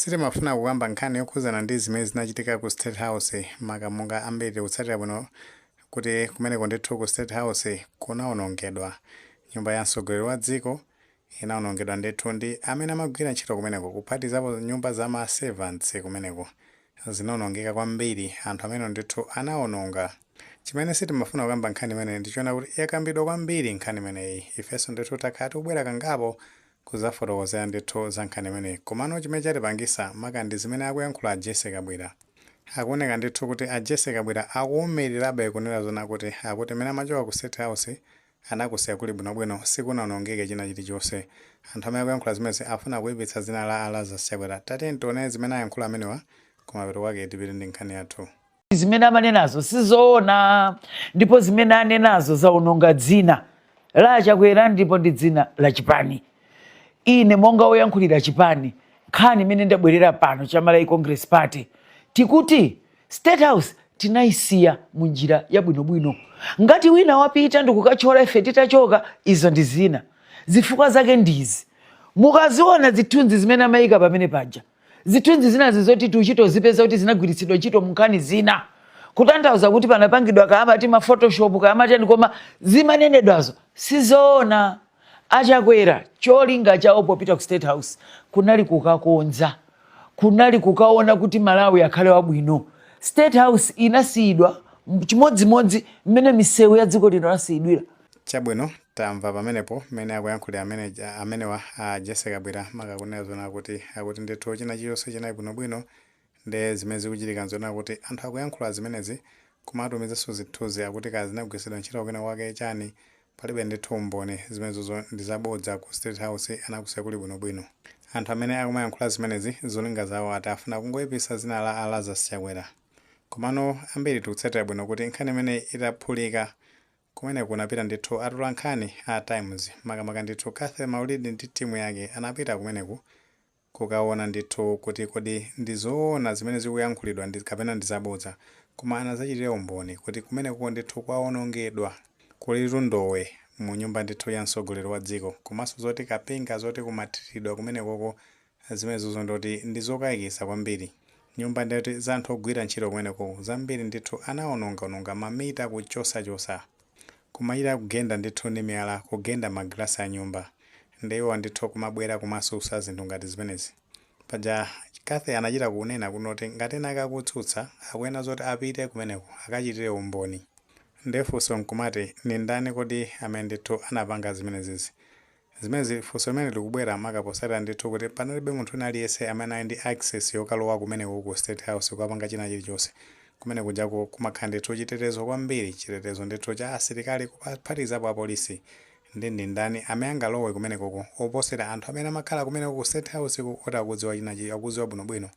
Sitimafuna kukamba nkhani yokhuzana ndi zimene zinachitika ku State House, maka monga ambiri tikutsatira bwino kuti kumeneko ndithu ku State House kunawonongedwa. Nyumba ya mtsogoleri wa dziko inawonongedwa ndithu ndi amene amagwira ntchito kumeneko, kuphatizapo nyumba za ma servants kumeneko zinawonongeka kwambiri. Anthu amene ndithu anawononga. Chimene sitimafuna kukamba nkhani imeneyi ndichoona kuti yakambidwa kwambiri nkhani imeneyi. Ifenso ndithu takhala tikubwera kangapo kuzafotokozera ndithu za nkhani imeneyi. Komano chimene chatipangisa maka ndi zimene akuyankhula a Jessie Kabwila. Akuoneka ndithu kuti a Jessie Kabwila akuwumirirabe kunena zona kuti akuti mmene amachoka ku State House anakusiya kuli bwinobwino, sikunawonongeke china chilichonse. Anthu amene akuyankhula zimenezi afuna kuyipitsa dzina la a Lazarus Chakwera. Tatiyeni tione zimene ayankhula amenewa, kumapeto kwake tipite ndi nkhani yathu. Zimene amanenazo sizoona, ndipo zimene anenazo zaononga dzina la Chakwera ndipo ndi dzina la chipani. Ine monga woyankhulira chipani, nkhani imene ndabwerera pano cha Malawi Congress Party, tikuti State House tinayisiya mu njira yabwinobwino. Ngati wina wapita ndikukathyola ife titachoka, izo ndi zina. Zifukwa zake ndizi: mukaziona zithunzi zimene amayika pamene paja, zithunzi zinazi zoti tuchito zipeza kuti zinagwiritsidwa ntchito mu nkhani zina, kutanthauza kuti panapangidwa kaamati ma Photoshop, kaamati ani, koma zimanenedwazo sizoona. Achakwera cholinga chawo popita ku State House kunali kukakonza, kunali kukaona kuti Malawi akhale wabwino. State House inasiyidwa chimodzimodzi mmene misewu ya dziko lino lasiyidwira. Chabwino, tamva pamenepo mmene akuyankhulira amene amenewa a Jessie Kabwila, maka kunena zona kuti akuti ndithu china chilichonse chinali bwinobwino. Nde zimene zikuchitika nzona kuti anthu akuyankhula zimenezi kumatumizanso zithunzi, akuti kaya zinagwiritsidwa ntchito kwina kwake chani, palibe ndithu umboni. Zimenezozo ndi zabodza. Ku State House anakusiya kuli bwinobwino. Anthu amene akumayankhula zimenezi, zolinga zawo ati afuna kungoyipitsa dzina la a Lazarus Chakwera. Komano ambiri tikutsatira bwino kuti nkhani imeneyi itaphulika, kumene kunapita ndithu atolankhani a Times, makamaka ndithu Cathy Maulidi ndi timu yake, anapita kumeneku kukaona ndithu kuti kodi ndi zoona zimene zikuyankhulidwa ndi kapena ndi zabodza. Koma anazachitira umboni kuti kumenekuko ndithu kwawonongedwa, kulitu ndowe mu nyumba ndithu ya mtsogoleri wa dziko. Komanso zoti kapinga, zoti kumathiridwa kumenekoko, zimenezozo ndoti ndi zokayikitsa kwambiri. Nyumba ndoti za anthu ogwira ntchito kumenekoko zambiri ndithu anawonongaononga, mamita kuchosachosa, kumachita kugenda ndithu ndi miyala, kugenda magalasi a nyumba. Ndi iwo ndithu kumabwera kumasusa zinthu ngati zimenezi. Paja Cathy anachita kunena kunoti ngati ena akakutsutsa, akuyenera zoti apite kumeneko akachitire umboni. Ndefunso nkumati, ni ndani kodi amene ndithu anapanga zimenezizi? Zimenezi, funso limene likubwera maka posatira ndithu kuti panalibe munthu wina aliyense amene ali ndi access yokalowa kumeneko ku State House kukapanga china chilichonse. Kumene kujako kumakhala ndithu chitetezo kwambiri, chitetezo ndithu cha asilikali kuphatikizapo apolisi. Ndi ndani amene angalowe kumenekoko oposera anthu amene amakhala kumeneko ku State House ku, oti akudziwa chinachi, akudziwa bwinobwino?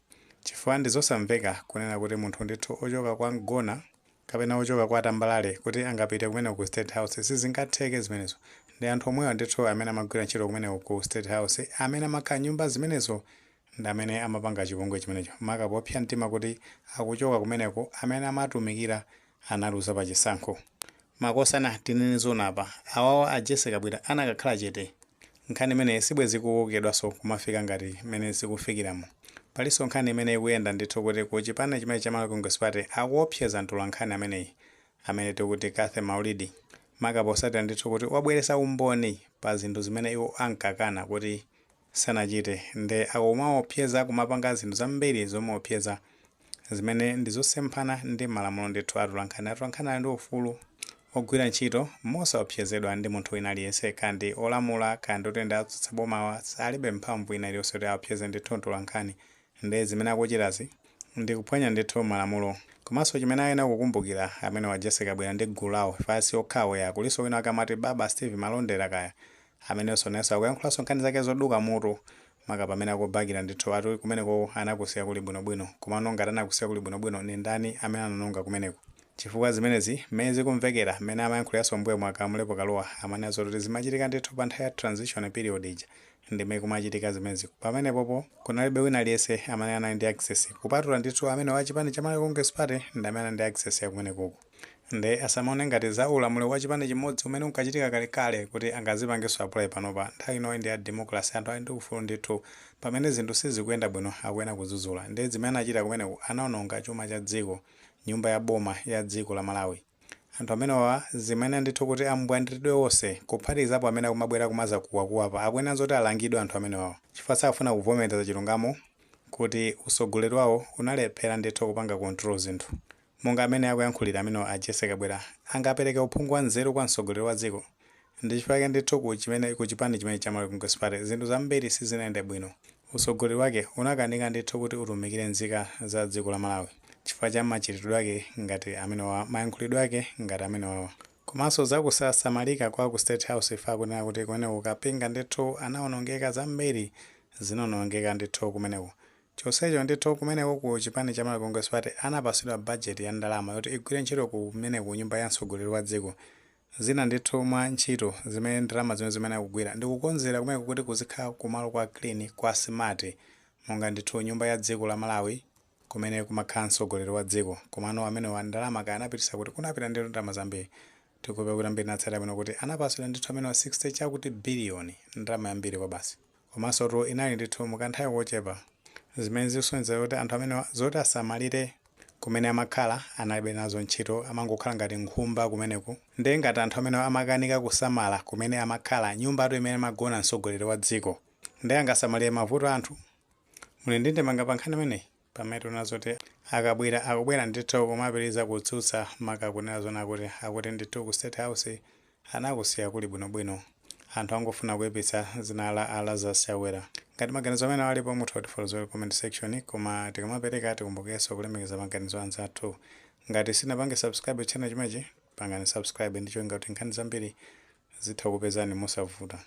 Chifukwa ndi zosamveka kunena kuti munthu ndithu ochoka kwa Mgona kapena ochoka kwa Tambalale kuti angapite kumeneko ku State House. Sizingatheke zimenezo. Ndi anthu omwewa ndithu amene amagwira ntchito kumeneko ku State House, amene amakhala nyumba zimenezo, ndi amene amapanga chipongwe chimenecho, maka popsa mtima kuti akuchoka kumeneko amene amatumikira analuza pa chisankho. Makosana, tinene zoona apa, awawa a Jessie Kabwila anakakhala chete, nkhani imeneyi sibwezi kukokedwanso kumafika ngati mmene zikufikiramo. Palinso nkhani imene ikuyenda ndithu kuti ku chipani chimene cha Malawi Congress Party akuopseza mtolankhani ameneyi amene tikuti Cathy Maulidi, maka posatira ndithu kuti wabweresa umboni pa zinthu zimene iwo ankakana kuti sanachite. Nde akumaopseza, kumapanga zinthu zambiri zomaopseza zimene ndi zosemphana ndi malamulo ndithu atolankhani. Atolankhani ali ndi ufulu ogwira ntchito mosaopsezedwa ndi munthu wina aliyense, kandi olamula, kandi oti ndi atsutsa bomawa, alibe mphamvu ina iliyonse kuti aopseze ndithu mtolankhani. Nde zimene akuchitazi ndi kuphwanya ndithu malamulo. Komanso chimene ayenera kukumbukira amene wa Jessie Kabwila ndi gulu lawo, fasi okhawo ya kulinso wina wake amati Baba Steve Malondera kaya, amenenso nayenso akuyankhulanso nkhani zake zoduka mutu, maka pamene akubakira ndithu ati kumeneko anakusiya kuli bwinobwino. Komano ngati anakusiya kuli bwinobwino, ni ndani amene ananonga kumeneko? Chifukwa zimenezi mmene zikumvekera, mmene amayankhuliranso mbuyo mwa Kamlepo Kalua, amanena zoti zimachitika ndithu pa nthawi ya transition period ija ndimene kumachitika zimenezi. Pamenepopo kunalibe wina aliyense amene anali ndi access kupatula ndithu amene wa chipani cha Malawi Congress Party ndi amene anali ndi access ya kumenekoko. Nde asamaone ngati za ulamuliro wa chipani chimodzi umene unkachitika kalekale kuti angazipangenso apply panopa. Nthawi ino ndi ya democracy, anthu ali ndi ufulu ndithu. Pamene zinthu sizikuyenda bwino, akuyenera kudzudzula. Ndi zimene anachita kumeneko, anaononga chuma cha dziko, nyumba ya boma ya dziko la Malawi. Anthu amenewa zimene ndithu kuti ambwandiridwe onse, kuphatikizapo amene akumabwera kumaza kuwakuwapa, akuyenera zoti alangidwe anthu amenewawa, chifukwa sakufuna kuvomereza chilungamo kuti usogoleri wawo unalephera ndithu kupanga control zinthu. Monga amene akuyankhulira amenewa a Jessie Kabwila, angapereke uphungu wa nzeru kwa mtsogoleri wa dziko? Ndi chifukwa ndithu ku chipani chimene cha Malawi Congress Party zinthu zambiri sizinayende bwino. Usogoleri wake unakanika ndithu kuti utumikire nzika za dziko la Malawi chifukwa cha machitidwe ake ngati amenewa, mayankhulidwe ake ngati amenewawa, komanso zakusasamalika kwa ku State House. Ife akunena kuti kumeneko kapinga ndithu anawonongeka, zambiri zinawonongeka ndithu kumeneko. Chonsecho ndithu kumeneko ku chipani cha Malawi Congress Party anapasidwa budget ya ndalama yoti igwire ntchito kumeneko nyumba ya mtsogoleri wa dziko. Zina ndithu mwa ntchito zimene ndalama zimene akugwira ndikukonzera kumeneko kuti kuzikhala kumalo kwa clean, kwa smart, monga ndithu nyumba ya dziko la Malawi kumene kumakhala mtsogoleri wa dziko. Komano amenewa ndalama kaya anapitisa kuti, kunapita ndithu ndalama zambiri. Tikupe kuti ambiri natsata bwino kuti anapasidwa ndithu amenewa 60 chakuti biliyoni, ndalama yambiri kwa basi. Komanso tu inali ndithu mukanthawi kochepa, zimene zikusonyeza kuti anthu amenewa zoti asamalire kumene amakhala analibe nazo ntchito, amangokhala ngati nkhumba kumeneko. Ndiye ngati anthu amenewa amakanika kusamala kumene amakhala, nyumbatu imene amagona mtsogoleri wa dziko, ndiye angasamalire mavuto anthu? Muli ndi ndemanga pa nkhani imeneyi? Pamene tinazo kuti akabwera, akubwera ndithu kumapitiriza kutsutsa, maka kunena zona kuti akuti ndithu ku State House anakusiya kuli bwinobwino, anthu angofuna kuyipitsa zina la a Lazarus Chakwera. Ngati maganizo amene alipo, mutha kutifotokozera comment section. Koma tikamapereka, tikumbukenso kulemekeza maganizo anzathu. Ngati sinapange subscribe channel chimenechi, pangani subscribe ndi cholinga kuti nkhani zambiri zitha kupezani mosavuta.